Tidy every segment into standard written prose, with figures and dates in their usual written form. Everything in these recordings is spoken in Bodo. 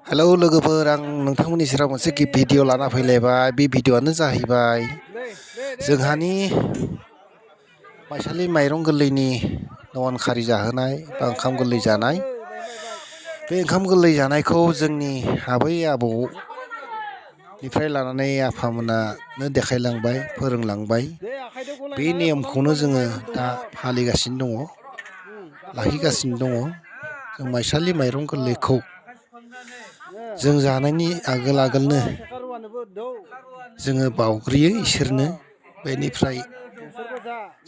हेलौ लोगोफोर आं नोंथांमोननि सेराव मोनसे भिडिअ लाना फैलायबाय। बे भिडिअआनो जाहैबाय जोंहानि माइसालि माइरं गोरलैनि नवान खारि जाहोनाय बा ओंखाम गोरलै जानाय। बे ओंखाम गोरलै जानायखौ जोंनि आबै आबौनिफ्राय लानानै आफामोनानो देखायलांबाय, फोरोंलांबाय। बे नियमखौनो जोङो दा फालिगासिनो दङ, लाखिगासिनो दङ। जों माइसालि माइरं गोरलैखौ जों जानायनि आगोलनो जोङो बावग्रोयो इसोरनो। बेनिफ्राय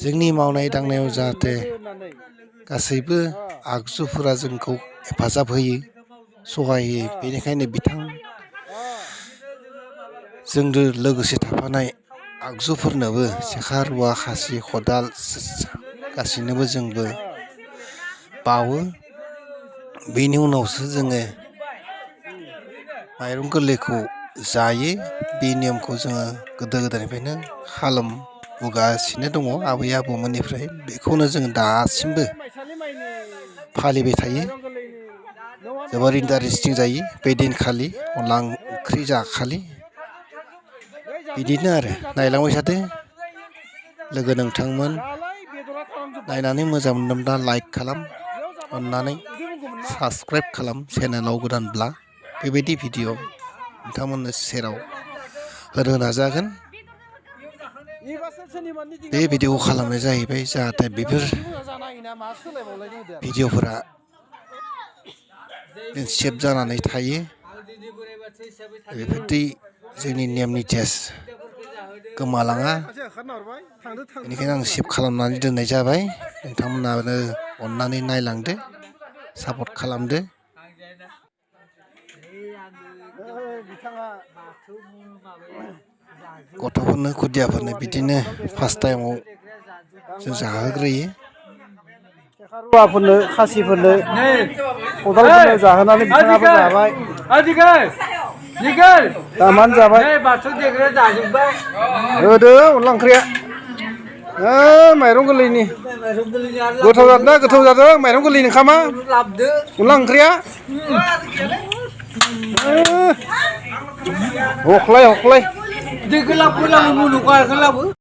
जोंनि मावनाय दांनायाव जाहाथे गासैबो आगजुफोरा जोंखौ हेफाजाब होयो, सहाय होयो। बेनिखायनो जोंजों लोगोसे थाफानाय आगजुफोरनोबो सेखा, रुवा, खासि, खदाल गासैनोबो जोंबो बावो। बेनि उनावसो जोङो माइरं गोरलैखौ जायो। बे नियमखौ जोङो गोदो गोदायनिफ्रायनो खालामबोगासिनो दङ, आबै आबौमोननिफ्राय। बेखौनो जों दासिमबो फालिबाय थायो। जोबोर इन्टारेस्टिं जायो बे दिनखालि, अनला ओंख्रि जाखालि। बिदिनो आरो नायलांबाय थादो लोगो नोंथांमोन। नायनानै मोजां मोनदोंब्ला लाइक खालाम, अननानै साबस्क्राइब खालाम चेनेलाव गोदानब्ला। बेबायदि भिडिअ नोंथांमोननो सेराव होनो नाजागोन। बे भिडिअखौ खालामनाय जाहैबाय जाहाथे बेफोर भिडिअफोरा सेभ जानानै थायो। बेफोरदि जोंनि नेम निथिया गोमालाङा। बेनिखायनो आं सेभ खालामनानै दोननाय जाबाय। नोंथांमोनानो अननानै नायलांदो, सापर्ट खालामदो। गथ'फोरनो, खुदियाफोरनो बिदिनो फार्स्ट टाइमाव जों जाहोग्रोयो। रुवाफोरनो, खासिफोरनो, खदालफोरनो जाहोनानै बिथाङाबो जाबाय। दामानो जाबाय। होदो अनला ओंख्रिया। माइरं गोरलैनि गोथाव जादोंना? गोथाव जादों माइरं गोरलैनि ओंखामा, अनला ओंख्रिया। हख्लाय हख्लाय